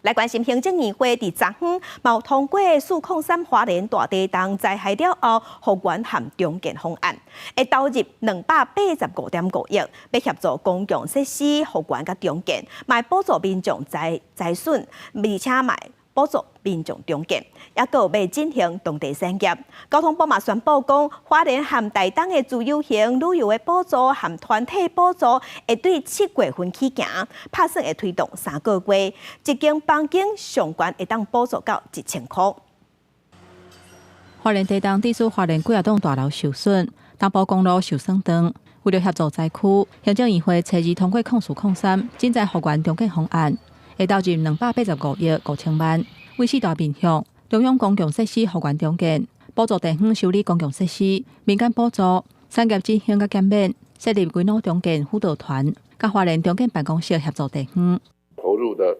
來關心行政院會佇昨昏嘛通過403花蓮大地動災害了後復原和重建方案，會投入285.5億，欲協助公共設施復原佮重建，嘛補助民眾災災損，而且嘛補助民眾重建，抑閣有欲振興當地產業。交通部嘛宣布講，花蓮和台東的自由行旅遊的補助和團體補助，會對7月份起行，拍算會推動3個月，一間房間上懸會當補助到1000箍。花蓮地動致使花蓮幾仔棟大樓受損，東部公路受損斷。為著協助災區，行政院會初二通過0403震災復原重建方案，會投入285億5千萬，為四大面向：中央公共設施復原重建、補助地方修理公共設施、民間補助、產業振興佮減免、設立危老重建輔導團，佮花蓮重建辦公室協助地方。投入的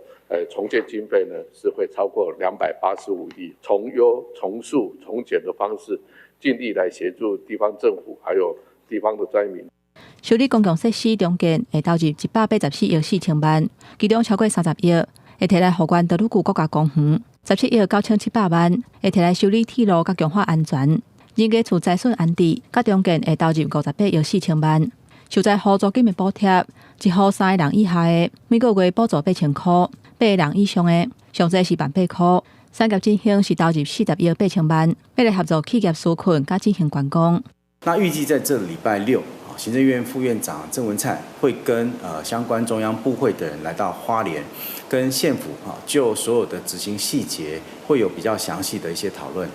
重建經費呢，是會超過285億，從優、從速、從簡的方式，盡力來協助地方政府還有地方的災民。修理公共設施重建會投入184億4千萬，其中超過30億會提來復原多魯閣國家公園，17億9700萬會提來修理鐵路佮強化安全，人家厝災損安置佮重建會投入58億4千萬。受災戶租金的補貼，一戶三個人以下的，每個月補助8000箍；八個人以上的，上濟是1.8萬箍。產業振興是投入40億8千萬，欲來協助企業紓困佮振興觀光。那預計在這禮拜六，行政院副院長鄭文燦會跟相關中央部會的人來到花蓮，跟縣府啊就所有的執行細節會有比較詳細的一些討論。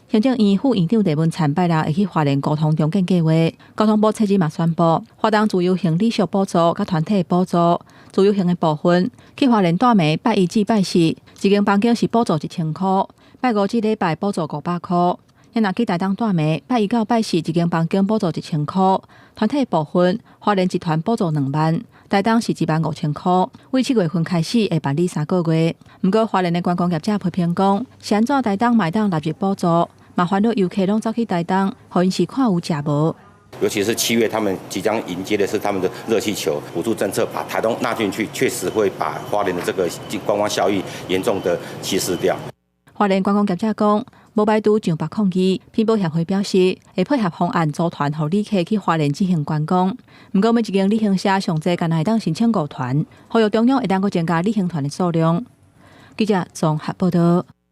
行政院副院長鄭文燦拜六會去花蓮溝通重建計劃，交通部初二嘛宣布，花東自由行旅宿補助佮團體補助，自由行的部分去花蓮大暝拜一至拜四，一間房間是補助1000箍，拜五至禮拜補助500箍。若去台東大暝拜一到拜四，一間房間補助1000箍，團體部分花蓮一團補助2萬，台東是1.5萬箍。為7月份開始會辦理3個月。毋過花蓮的觀光業者批評講，是按怎台東嘛會當納入補助，嘛煩惱遊客攏走去台東，予𪜶是看有食無。尤其是7月，他們即將迎接的是他們的熱氣球補助政策，把台東納進去，確實會把花蓮的這個觀光效益嚴重的稀釋掉。花蓮觀光業者講，無排除上法抗議。品保協會表示，會配合方案組團，予旅客去花蓮進行觀光。毋過每一間旅行社上濟干焦會當申請五團，呼籲中央會當閣增加旅行團的數量。記者綜合報道。